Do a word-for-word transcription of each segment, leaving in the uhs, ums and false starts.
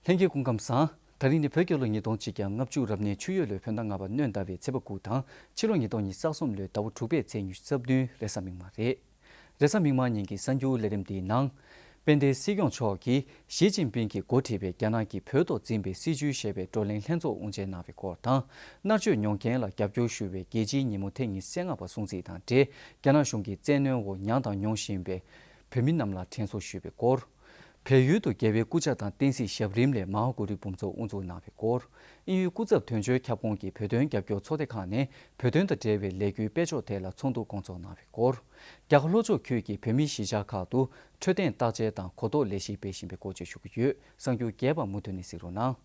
ལྷན་རྒྱས་སྐུ་ཁམས་བཟང་། ད་རིང་ནི་བོད་རྒྱལ་ལོ་ཉིས་སྟོང་ཆིག་བརྒྱ་ལྔ་བཅུ་རབ་གནས་ཆུ་ཡོས་ལོའི་བོད་ཟླ་ལྔ་པ་སྣྲོན་ཟླ་བའི་ཚེས་པ་དགུ་དང་ཕྱི་ལོ་ཉིས་སྟོང་ཉི་ཤུ་རྩ་གསུམ་ལོའི་ཟླ་བ་དྲུག་པའི་ཚེས་ཉི་ཤུ་རྩ་བདུན་རེས་གཟའ་མིག་དམར་རེད། རེས་གཟའ་མིག་དམར་ཉིན་གྱི་གསར་འགྱུར་ལས་རིམ་འདིའི་ནང་། དཔལ་ལྡན་སྲིད་སྐྱོང་མཆོག་གིས་ཞི་ཅིན་ཕིང་གིས་འགོ་ཁྲིད་པའི་རྒྱ་ནག་གིས་བོད་ཐོག་འཛིན་པའི་སྲིད་བྱུས་ཞེས་པའི་བགྲོ་གླེང་ལྷན་ཚོགས་དབུ་འབྱེད་གནང་བའི་སྐོར་དང་། མནར་གཅོད་མྱོང་མཁན་ལ་རྒྱབ་སྐྱོར་ཞུ་བའི་རྒྱལ་སྤྱིའི་ཉིན་མོ་ཐེངས་ཉི་ཤུ་རྩ་ལྔ་པ་སྲུང་བརྩི་དང་འབྲེལ་རྒྱ་ནག་གཞུང་གི་བཙན་གནོན་འོག་མྱངས་དང་མྱོང་བཞིན་པའི་བོད་མི་རྣམས་ལ་དྲན་གསོ་ཞུས་པའི་སྐོར། བལ་ཡུལ་དུ་རྒྱལ་བའི་སྐུ་ཕྱྭ་དང་བསྟན་སྲིད་ཞབས་རིམ་ལས་མ་ཧཱ་གུ་རུའི་འབུམ་ཚོགས་དབུ་འཛུགས་གནང་བའི་སྐོར། དབྱིན་ཡུལ་སྐུ་ཚབ་དོན་གཅོད་ཁྱབ་ཁོངས་ཀྱི་བོད་དོན་རྒྱབ་སྐྱོར་ཚོགས་སྡེ་ཁག་ནས་བོད་དོན་དང་འབྲེལ་བའི་ལས་འགུལ་སྤེལ་ཕྱོགས་ཐད་ལ་ཚོགས་འདུ་སྐོང་ཚོགས་གནང་བའི་སྐོར། རྒྱ་གར་ལྷོ་ཕྱོགས་ཁུལ་གྱི་བོད་མིའི་གཞིས་ཆགས་ཁག་ཏུ་འཕྲོད་བསྟེན་བརྟག་དཔྱད་དང་གོ་རྟོགས་ལས་གཞི་སྤེལ་བཞིན་པའི་སྐོར་བཅས་ཞུ་གི་ཡོད། གསར་འགྱུར་རྒྱས་པ་མུ་མཐུད་ནས་གཟིགས་རོགས་གནང་།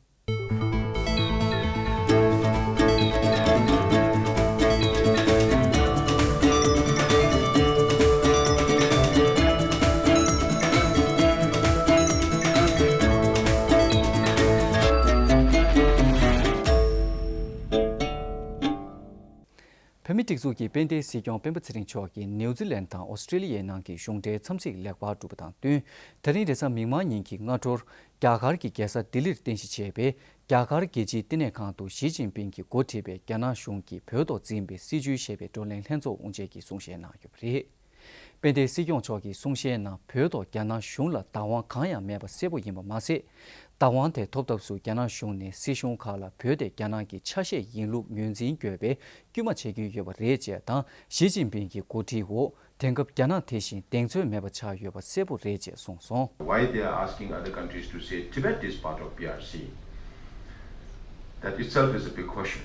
བོད་མིའི་སྒྲིག་འཛུགས་ཀྱི་དཔལ་ལྡན་སྲིད་སྐྱོང་སྤེན་པ་ཚེ་རིང་མཆོག་གིས་ནིའུ་ཛི་ལན་དང་ཨོ་སི་ཀྲི་ལི་ཡའི་ནང་གི་གཞུང་འབྲེལ་འཚམས་གཟིགས་ལེགས་པར་གྲུབ་པ་དང་བསྟུན། ད་རིང་རེས་གཟའ་མིག་དམར་ཉིན་གྱི་སྔ་དྲོར་རྒྱ་གར་གྱི་རྒྱལ་ས་ལྡི་ལིར་རྟེན་གཞི་བྱས་པའི་རྒྱ་གར་རྒྱལ་སྤྱིའི་བསྟི་གནས་ཁང་དུ་ཞི་ཅིན་ཕིང་གིས་འགོ་ཁྲིད་པའི་རྒྱ་ནག་གཞུང་གིས་བོད་ཐོག་འཛིན་པའི་སྲིད་བྱུས་ཞེས་པའི་བགྲོ་གླེང་ལྷན་ཚོགས་དབུ་འབྱེད་ཀྱི་གསུང་བཤད་གནང་ཡོད་པ་རེད། དཔལ་ལྡན་སྲིད་སྐྱོང་མཆོག་གིས་གསུང་བཤད་ནང་བོད་ཐོག་རྒྱ་ནག་གཞུང་ལ་བདག་དབང་གང་ཡང་མེད་པ་གསལ་པོ་ཡིན་པ་མ་ཟད། བདག་དབང་དེ་ཐོབ་ཐབས་སུ་རྒྱ་ནག་གཞུང་ནས་སྲིད་གཞུང་ཁག་ལ་བོད་དེ་རྒྱ་ནག་གི་ཆ་ཤས་ཡིན་ལུགས་ངོས་འཛིན་དགོས་པའི་སྐུལ་མ་བྱེད་ཀྱི་ཡོད་པ་རེད་ཅེས་དང་། ཞི་ཅིན་ཕིང་གི་འགོ་ཁྲིད་འོག་དེང་སྐབས་རྒྱ་ནག་དེ་བཞིན་གདེང་ཚོད་མེད་པ་ཆགས་ཡོད་པ་གསལ་པོ་རེད་ཅེས་གསུངས་སོང་། Why they are asking other countries to say Tibet is part of P R C? That itself is a big question.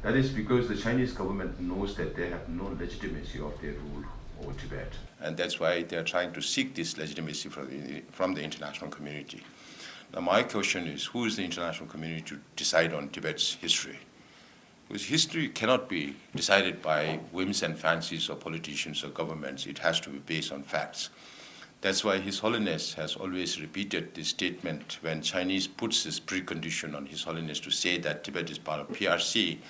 That is because the Chinese government knows that they have no legitimacy of their rule over Tibet. And that's why they are trying to seek this legitimacy from the, from the international community. Now, my question is, who is the international community to decide on Tibet's history? Because history cannot be decided by whims and fancies of politicians or governments. It has to be based on facts. That's why His Holiness has always repeated this statement when Chinese puts this precondition on His Holiness to say that Tibet is part of P R C.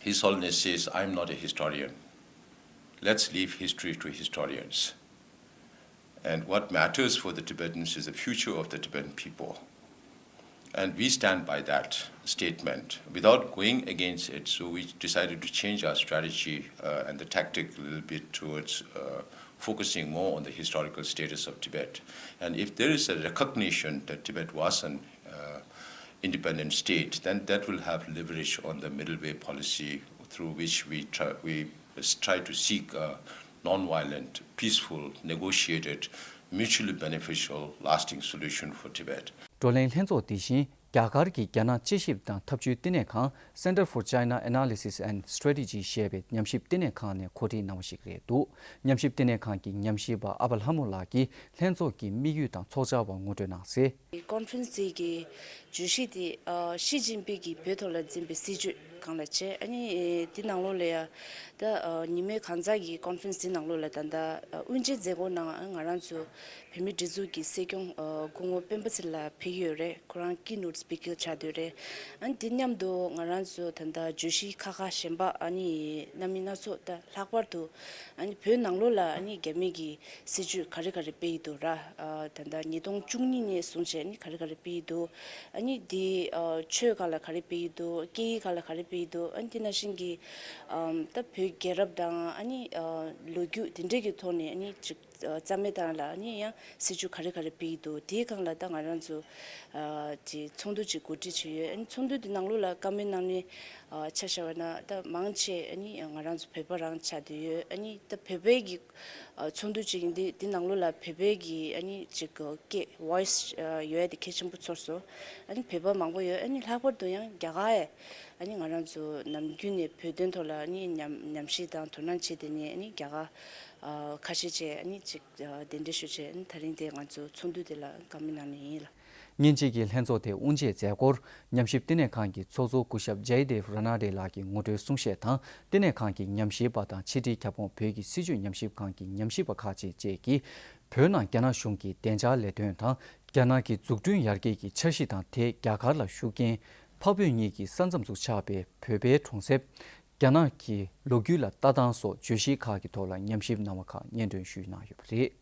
His Holiness says, "I'm not a historian. Let's leave history to historians." And what matters for the Tibetans is the future of the Tibetan people. And we stand by that statement without going against it. So we decided to change our strategy, uh, and the tactic a little bit towards, uh, focusing more on the historical status of Tibet. And if there is a recognition that Tibet was an, uh, independent state, then that will have leverage on the middle way policy through which we try, we s- try to seek a non-violent, peaceful, negotiated, mutually beneficial, lasting solution for Tibet. བགྲོ་གླེང་ལྷན་ཚོགས་འདི་བཞིན་རྒྱ་གར་གྱི་རྒྱ་ནག་དཔྱད་ཞིབ་དང་ཐབས་བྱུས་བསྟི་གནས་ཁང་Center for China Analysis and Strategy ཞེས་པའི་ཉམས་ཞིབ་བསྟི་གནས་ཁང་ནས་གོ་སྒྲིག་གནང་བ་ཞིག་རེད་འདུག་ཉམས་ཞིབ་བསྟི་གནས་ཁང་གི་ཉམས་ཞིབ་པ་ཨ་བ་ལྷ་མོ་ལགས་ཀྱིས་ལྷན་ཚོགས་ཀྱི་དམིགས་ཡུལ་དང་ཚོགས་བཅར་བར་ངོ་སྤྲོད་གནང་གསལ། ཀོན་ཕ་རེན་སི་དེ་གི་བརྗོད་གཞི་དེ་ཨ་ཞི་ཅིན་ཕིང་གིས་བོད་ཐོག་ལ་འཛིན་པའི་སྲིད་བྱུས་སྒང་ལ་བྱས། ཨ་ནི་དེ་ནང་ལོགས་ལ་ཡ་ད་ཨ་ཉི་མའི་གང་ཟག་གི་ཀོན་ཕ་རེན་སི་དེ་ནང་ལོགས་ལ་ད་ལྟ་ཨ་དབུ་འབྱེད་མཛད་སྒོ་ནང་ང་རང་ཚོ་བོད་མིའི་སྒྲིག་འཛུགས་ཀྱི་སྲིད་སྐྱོང་ཨ་སྐུ་ངོ་སྤེན་པ་ཚེ་ལགས་ཕེབས་ཡོད་རེད། ཁོ་རང་ཀི་ནོཊ་སི་པི་ཀར་ཆགས་བསྡད་རེད། ཨ་ནི་དེ་མཉམ་དུ་ང་རང་ཚོ་ད་ལྟ་བརྗོད་གཞི་ཁག་ཁག་གཞན་པ་ཨ་ནི་སྣ་མིན་སྣ་ཚོགས་ད་ལྷག་པར་དུ་ཨ་ནི་བོད་ནང་ལོགས་ལ་ཨ་ནི་རྒྱ་མི་གི་སྲིད་བྱུས་ག་རེ་ག་རེ་སྤེལ་ཡི་འདུག་ར། ཨ་ད་ལྟ་ཉིས་སྟོང་བཅུ་གཉིས་ནས་བཟུང་བྱས་ནི་ག་རེ་ག་རེ་སྤེལ་ཡི་འདུག་ཨ་ནི་དེ་ཨ་ཆོས་སྒང་ལ་ག་རེ་སྤེལ་ཡི་འདུག་སྐད་ཡིག་སྒང་ལ་ག་རེ་སྤེལ་ཡི་འདུག་ཨ་ནི་དེ་ནང་བཞིན་གྱི་ཨམ་ད་བོད་རྒྱལ་རབས་དང་ཨ་ནི་ཨ་ལོ་རྒྱུས་དེ་འདྲས་ཀྱི་ཐོག་ནས་ཨ་ནི་ཅིག་ཨ་རྩ་མེད་བཏང་ལ་ཨ་ནི་ཡང་སྲིད་བྱུས་ག་རེ་ག་རེ་སྤེལ་ཡི་འདུག་དེའི་སྒང་ལ་ད་ང་རང་ཚོ་ཨ་ཅིག་ཚོགས་འདུ་ཅིག་གོ་སྒྲིག་བྱས་ཡོད། ཨ་ནི་ཚོགས་འདུ་དེ་ནང་ལོགས་ལ་བཀའ་མོལ་གནང་མི་ཨ་ཆ་བཞག་པ་ན་ད་མང་ཆེ་ཨ་ནི་ང་རང་ཚོ་བོད་པ་རང་ཆགས་བསྡད་ཡོད། ཨ་ནི་ད་བོད་པའི་གི་ཨ་ཚོགས་འདུ་ཅིག་ཡིན་དུས་དེ་ནང་ལོགས་ལ་བོད་པའི་གི་ཨ་ནི་ཅིག་སྐད་ཝོ་ཡི་སི་ཨ་ཡོད་ཡ་དེ་གལ་ཆེན་པོ་ཚོར་སོང་། ཨ་ནི་བོད་པ་མང་པོ་ཡོད། ཨ་ནི་ལྷག་པར་དུ་ཡང་རྒྱ་གར་ཡ་ཨ་ནི་ང་རང་ཚོ་ནམ་རྒྱུན་ནས་བོད་དོན་ཐོག་ལ་ཨ་ནི་ཉམས་ཉམས་ཞིབ་དང་དོ་སྣང་བྱེད་དེ་ནས་ཨ་ནི་རྒྱ་གར་ཨ་ཁ་ཤས་བཅས་ཨ་ནི་ཅིག་ཨ་གདན་འདྲེན་ཞུ་བྱས་ཨ་ནི་ད་རིང་དེ་ང་ཚོ་ཚོགས་འདུ་དེ་ལ་བཀའ་མོལ་གནང་ནི་ཡིན་ལ། སྔོན་ཆད་ཀྱི་ལྷན་ཚོགས་དེ་དབུ་འབྱེད་མཛད་སྒོར་ཉམས་ཞིབ་བསྟི་གནས་ཁང་གི་ཚོགས་གཙོ་སྐུ་ཞབས་ཇའི་དེབ་ར་ན་ཌེ་ལགས་ཀྱི་ངོ་སྤྲོད་གསུང་བཤད་དང་། བསྟི་གནས་ཁང་གི་ཉམས་ཞིབ་པ་དང་ཕྱི་དྲིལ་ཁྱབ་ཁོངས་བོད་ཀྱི་སྲིད་བྱུས་ཉམས་ཞིབ་ཁང་གི་ཉམས་ཞིབ་པ་ཁག་ཅིག་བཅས་ཀྱིས་བོད་ནང་རྒྱ་ནག་གཞུང་གི་བདེ་འཇགས་ལས་དོན་དང་། རྒྱ་ནག་གི་འཛུགས་སྐྲུན་ཡར་རྒྱས་ཀྱི་འཆར་གཞི་དང་། དེས་རྒྱ་གར་ལ་ཤུགས་རྐྱེན། འཕགས་བོད་གཉིས་ཀྱི་ས་མཚམས་སུ་ཆགས་པའི་བོད་པའི་གྲོང་གསེབ། རྒྱ་ནག་གི་ལོ་རྒྱུས་ལ་ལྟ་སྟངས་སོགས་བརྗོད་གཞི་ཁག་གི་ཐོག་ལ་ཉམས་ཞིབ་གནང་བ་ཁག་སྙན་སྒྲོན་ཞུས་གནང་ཡོད་པ་རེད།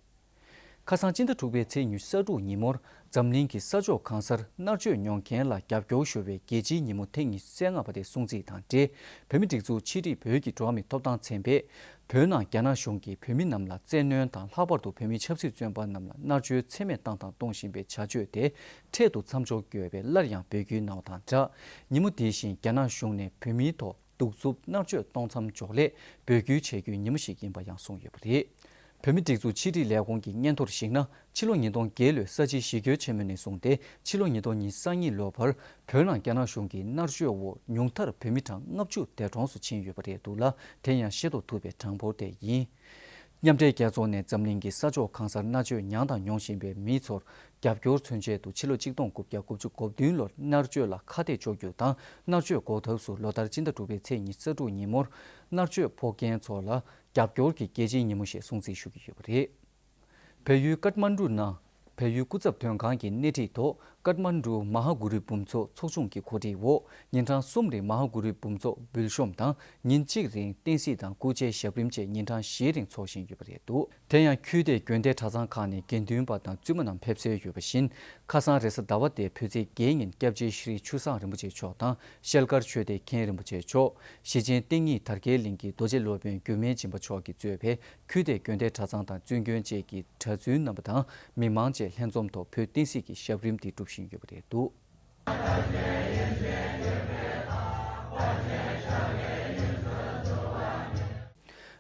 ཁ་སང་སྤྱི་ཟླ་དྲུག་པའི་ཚེས་ཉི་ཤུ་རྩ་དྲུག་ཉིན་མོར་འཛམ་གླིང་གི་ས་ཕྱོགས་གང་སར་མནར་གཅོད་མྱོང་མཁན་ལ་རྒྱབ་སྐྱོར་ཞུ་བའི་རྒྱལ་སྤྱིའི་ཉིན་མོ་ཐེངས་ཉི་ཤུ་རྩ་ལྔ་པ་དེ་སྲུང་བརྩི་དང་འབྲེལ། བོད་མིའི་སྒྲིག་འཛུགས་ཕྱི་དྲིལ་བོད་ཀྱི་འགྲོ་བ་མིའི་ཐོབ་ཐང་ཚན་པས། བོད་ནང་རྒྱ་ནག་གཞུང་གིས་བོད་མི་རྣམས་ལ་བཙན་གནོན་དང་། ལྷག་པར་དུ་བོད་མིའི་ཆབ་སྲིད་བཙོན་པ་རྣམས་ལ་མནར་གཅོད་ཚད་མེད་བཏང་དང་གཏོང་བཞིན་པའི་བྱ་སྤྱོད་དེ་འཕྲལ་དུ་མཚམས་འཇོག་དགོས་པའི་སླར་ཡང་འབོད་སྐུལ་གནང་བ་དང་སྦྲགས། ཉིན་མོ་དེ་བཞིན་རྒྱ་ནག་གཞུང་ནས་བོད་མིའི་ཐོག་གདུག་རྩུབ་མནར་གཅོད་གཏོང་མཚམས་འཇོག་སླད་འབོད་སྐུལ་བྱེད་རྒྱུའི་ཉིན་མོ་ཞིག་ཡིན་པ་ཡང་གསུངས་ཡོད་པ་རེད། བོད་མིའི་སྒྲིག་འཛུགས་ཕྱི་དྲིལ་ལས་ཁུངས་ཀྱི་སྙན་ཐོར་གཞིགས་ན། ཕྱི་ལོ་ཉིས་སྟོང་བརྒྱད་ལོའི་ས་བྱི་ཞི་རྒོལ་ཆེན་མོ་ནས་བཟུང་སྟེ། ཕྱི་ལོ་ཉིས་སྟོང་ཉི་ཤུ་རྩ་གཉིས་ལོ་བར་བོད་ནང་རྒྱ་ནག་གཞུང་གི་མནར་གཅོད་འོག་ཉུང་མཐར་བོད་མི་གྲངས་ལྔ་བཅུ་འདས་གྲོངས་སུ་ཕྱིན་ཡོད་པ་རེད་འདུག་ལ། དེ་ཡང་ཤེས་རྟོགས་ཐུབ་པའི་གྲངས་འབོར་དེ་ཡིན། མཉམ་འབྲེལ་རྒྱལ་ཚོགས་ནས་འཛམ་གླིང་གི་ས་ཕྱོགས་གང་སར་མནར་གཅོད་མྱངས་དང་མྱོང་བཞིན་པའི་མིའི་ཚོར་རྒྱབ་སྐྱོར་མཚོན་ཆེད་དུ། ཕྱི་ལོ་ཆིག་སྟོང་དགུ་བརྒྱ་དགུ་བཅུ་གོ་བདུན་ལོར་མནར་གཅོད་ལ་ཁ་གཏད་གཅོག་རྒྱུ་དང་། མནར་གཅོད་འགོག་ཐབས་སུ་ལོ་ལྟར་སྤྱི་ཟླ་དྲུག་པའི་ཚེས་ཉི་ཤུ་རྩ་དྲུག་ཉིན་མོར་མནར་གཅོད་ཕོག་མཁན་ཚོ་ལ་རྒྱབ་སྐྱོར་གྱི་རྒྱལ་སྤྱིའི་ཉིན་མོ་ཞེས་སྲུང་བརྩི་ཞུ་གི་ཡོད་པ་རེད། བལ་ཡུལ་ཀཏ་མན་གྲུ་ནང་བལ་ཡུལ་སྐུ་ཚབ་དོན་ཁང་གི་སྣེ་ཁྲིད་ཐོག་ཀཏ་མན་གྲུ་མ་ཧཱ་གུ་རུའི་འབུམ་ཚོགས་ཚོགས་ཆུང་གི་གོ་སྒྲིག་འོག་ཉིན་གྲངས་གསུམ་རིང་མ་ཧཱ་གུ་རུའི་འབུམ་ཚོགས་འབུལ་ཤོམ་དང་། ཉིན་གཅིག་རིང་བསྟན་སྲིད་དང་སྐུ་ཕྱྭའི་ཞབས་རིམ་བཅས་ཉིན་གྲངས་བཞིའི་རིང་འཚོགས་བཞིན་ཡོད་པ་རེད་འདུག་དེ་ཡང་ཁུལ་དེའི་དགོན་སྡེ་གྲྭ་ཚང་ཁག་ནས་དགེ་འདུན་པ་དང་བཙུན་མ་རྣམས་ཕེབས་སྲོལ་ཡོད་པ་བཞིན། ཁ་སང་རེས་གཟའ་ཟླ་བ་སྟེ་བོད་ཚེས་བརྒྱད་ཉིན་སྐྱབས་རྗེ་ཤྲི་ཆུ་བཟང་རིན་པོ་ཆེ་མཆོག་དང་། ཤེལ་དཀར་ཆོས་སྡེ་མཁན་རིན་པོ་ཆེ་མཆོག་ཞེ་ཆེན་བསྟན་གཉིས་དར་རྒྱས་གླིང་གི་རྡོ་རྗེ་སློབ་དཔོན་འགྱུར་མེད་སྦྱིན་པ་མཆོག་གིས་གཙོས་པའི་ཁུལ་དེའི་དགོན་སྡེ་གྲྭ་ཚང་དང་བཙུན་དགོན་བཅས་ཀྱི་གྲྭ་བཙུན་རྣམ་པ་དང་མི་མང་བཅས་ལྷན་འཛོམས་ཐོག་བོད་བསྟན་སྲིད་ཀྱི་ཞབས་རིམ་འདི་སྒྲུབ་བཞིན་ཡོད་པ་རེད་འདུག་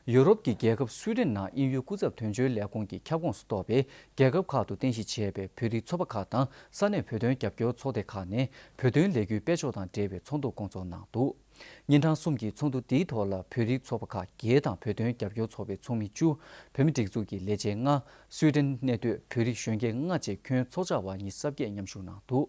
ཡུ་རོབ་ཀྱི་རྒྱལ་ཁབ་སུའི་ཏན་ནང་དབྱིན་ཡུལ་སྐུ་ཚབ་དོན་གཅོད་ལས་ཁུངས་ཀྱི་ཁྱབ་ཁོངས་སུ་གཏོགས་པའི་རྒྱལ་ཁབ་ཁག་ཏུ་རྟེན་གཞི་བྱས་པའི་བོད་རིགས་ཚོགས་པ་ཁག་དང་ས་གནས་བོད་དོན་རྒྱབ་སྐྱོར་ཚོགས་སྡེ་ཁག་ནས་བོད་དོན་ལས་འགུལ་སྤེལ་ཕྱོགས་དང་འབྲེལ་བའི་ཚོགས་འདུ་བསྐོང་ཚོགས་གནང་འདུག་ཉིན་གྲངས་གསུམ་གྱི་ཚོགས་འདུ་འདིའི་ཐོག་ལ་བོད་རིགས་ཚོགས་པ་ཁག་བརྒྱད་དང་བོད་དོན་རྒྱབ་སྐྱོར་ཚོགས་པའི་ཚོགས་མི་བཅུ། བོད་མིའི་སྒྲིག་འཛུགས་ཀྱི་ལས་བྱེད་ལྔ། སུའེ་ཏེན་གནས་སྡོད་བོད་རིགས་གཞོན་སྐྱེས་ལྔ་བཅས་ཁྱོན་ཚོགས་བཅར་བ་ཉི་ཤུ་རྩ་བརྒྱད་མཉམ་ཞུགས་གནང་འདུག་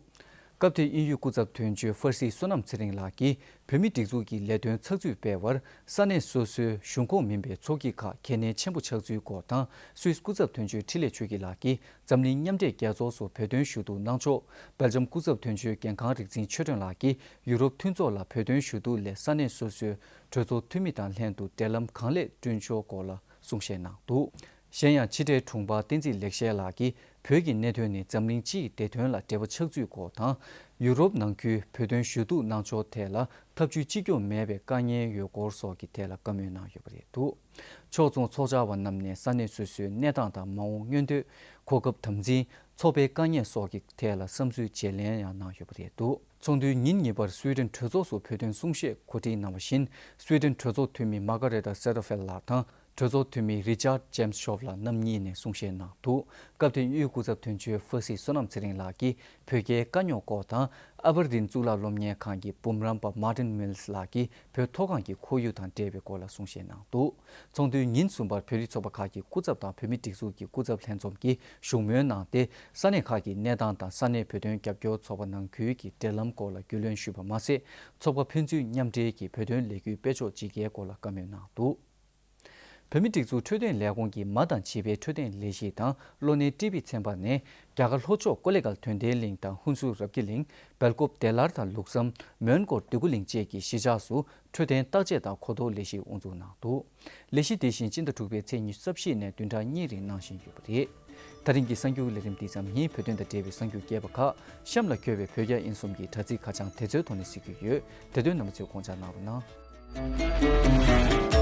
སྐབས་དེར་དབྱིན་ཡུལ་སྐུ་ཚབ་དོན་གཅོད་ཧྥར་སི་བསོད་ནམས་ཚེ་རིང་ལགས་ཀྱིས་བོད་མིའི་སྒྲིག་འཛུགས་ཀྱི་ལས་དོན་ཚགས་ཚུད་སྤེལ་བར་ས་གནས་སོ་སོའི་གཞུང་ཁོངས་མིན་པའི་ཚོགས་སྐྱིད་ཁག་གལ་གནད་ཆེན་པོ་ཆགས་ཚུལ་སྐོར་དང་། སུད་སི་སྐུ་ཚབ་དོན་གཅོད་འཕྲིན་ལས་ཆོས་སྐྱིད་ལགས་ཀྱིས་འཛམ་གླིང་མཉམ་འབྲེལ་རྒྱལ་ཚོགས་སུ་བོད་དོན་ཞུ་གཏུག་གནང་ཕྱོགས། སྦེལ་ཇམ་སྐུ་ཚབ་དོན་གཅོད་རྒྱལ་ཁང་རིག་འཛིན་ཆོས་སྒྲོན་ལགས་ཀྱིས་ཡུ་རོབ་མཐུན་ཚོགས་ལ་བོད་དོན་ཞུ་གཏུག་སླད་ས་གནས་སོ་སོའི་གྲོས་ཚོགས་འཐུས་མི་དང་ལྷན་དུ་འབྲེལ་ལམ་གང་ལེགས་བསྐྲུན་ཕྱོགས་སྐོར་ལ་གསུང་བཤད་གནང་འདུག་གཞན་ཡང་ཕྱི་དྲིལ་དྲུང་འཕར་བསྟན་འཛིན་ལེགས་བཤད་ལགས་ཀྱིས་བོད་ཀྱི་གནད་དོན་ནི་འཛམ་གླིང་སྤྱིའི་བདེ་དོན་ལ་འབྲེལ་བ་ཆགས་ཚུལ་སྐོར་དང་། ཡུ་རོབ་ནང་ཁུལ་བོད་དོན་ཞུ་གཏུག་གནང་ཕྱོགས་ཐད་ལ་ཐབས་ཇུས་གཅིག་གྱུར་མེད་པའི་དཀའ་ངལ་ཡོད་སྐོར་སོགས་ཀྱི་ཐད་ལ་བཀའ་མོལ་གནང་ཡོད་པ་རེད་འདུག་ཕྱོགས་མཚུངས་ཚོགས་བཅར་བ་རྣམས་ནས་ས་གནས་སོ་སོའི་གནས་སྟངས་དང་མ་འོངས་མངོན་འདོད། གོ་སྐབས་དམ་འཛིན། ཚོགས་པའི་དཀའ་ངལ་སོགས་ཀྱི་ཐད་ལ་བསམ་ཚུལ་བརྗེ་ལེན་ཡང་གནང་ཡོད་པ་རེད་འདུག་ཚོགས་འདུའི་ཉིན་གཉིས་པར་སུའེ་ཏེན་གྲོས་ཚོགས་སུ་བོད་དོན་གསུང་བཤད་གོ་སྒྲིག་གནང་བ་བཞིན། སུའེ་ཏེན་གྲོས་ཚོགས་འཐུས་མི་མཱ་ག་རེ་ཏཱ་སེ་ཏོ་ཕེལ་ལགས་དང་། གྲོས་ཚོགས་འཐུས་མི་རི་ཅར་ཇེམ་སི་ཤོབ་ལགས་རྣམ་གཉིས་ནས་གསུང་བཤད་གནང་འདུག་སྐབས་དེར་དབྱིན་ཡུལ་སྐུ་ཚབ་དོན་གཅོད་ཧྥར་སི་བསོད་ནམས་ཚེ་རིང་ལགས་ཀྱིས་བོད་རྒྱའི་དཀའ་རྙོག་སྐོར་དང་། ཨ་བར་དིན་གཙུག་ལག་སློབ་གཉེར་ཁང་གི་འབུམ་རམས་པ་མཱ་ཏིན་མིལ་ལགས་ཀྱིས་བོད་མཐོ་སྒང་གི་ཁོར་ཡུག་དང་འབྲེལ་བའི་སྐོར་ལ་གསུང་བཤད་གནང་འདུག་ཚོགས་འདུའི་ཉིན་གསུམ་པར་བོད་རིགས་ཚོགས་པ་ཁག་གི་སྐུ་ཚབ་དང་བོད་མིའི་སྒྲིག་འཛུགས་ཀྱི་སྐུ་ཚབ་ལྷན་འཛོམས་ཀྱིས་བཞུགས་མོལ་གནང་སྟེ། ས་གནས་ཁག་གི་གནས་སྟངས་དང་ས་གནས་བོད་དོན་རྒྱབ་སྐྱོར་ཚོགས་པ་ནང་ཁུལ་གྱི་འབྲེལ་ལམ་སྐོར་ལ་རྒྱུས་ལོན་ཞུས་པ་མ་ཟད། ཚོགས་པ་ཕན་ཚུན་མཉམ་འབྲེལ་གྱིས་བོད་དོན་ལས་འགུལ་སྤེལ་ཕྱོགས་ཇི་དགེའི་སྐོར་ལ་བཀའ་མོལ་གནང་འདུག་བོད་མིའི་སྒྲིག་འཛུགས་འཕྲོད་བསྟེན་ལས་ཁུངས་ཀྱི་མ་དང་བྱིས་པའི་འཕྲོད་བསྟེན་ལས་གཞི་དང་གློ་ནད་ཊི་བི་ཚན་པ་ནས་རྒྱ་གར་ལྷོ་ཕྱོགས་ཀོ་ལེ་གལ་དོན་ལྡན་གླིང་དང་ཧུན་སུར་རབ་རྒྱས་གླིང་། སྦེལ་ཀོབ་བདེ་སླར་དང་ལུགས་བསམ། མོན་གྷོ་འདོད་རྒུ་གླིང་བཅས་ཀྱི་གཞིས་ཆགས་སུ་འཕྲོད་བསྟེན་བརྟག་དཔྱད་དང་གོ་རྟོགས་ལས་གཞི་དབུ་འཛུགས་གནང་འདུག་ལས་གཞི་དེ་བཞིན་སྤྱི་ཟླ་དྲུག་པའི་ཚེས་ཉི་ཤུ་རྩ་བཞི་ནས་བདུན་ཕྲག་གཉིས་རིང་གནང་བཞིན་ཡོད་པ་རེད། ད་རིང་གི་གསར་འགྱུར་ལས་རིམ་འདི་ཙམ་ཡིན། བོད་དོན་དང་འབྲེལ་བའི་གསར་འགྱུར་རྒྱས་པ་ཁག་གཤམ་ལ་འཁོད་པའི་བོད་རྒྱ་དབྱིན་གསུམ་གྱི་དྲ་ཚིགས་ཁ་བྱང་དེ་ཚོའི་ཐོག་ནས་གཟིགས་རྒྱུ་ཡོད། དེ་དོན་རྣམ་པ་ཚོས་དགོངས་འཇགས་གནང་རོགས་གནང་།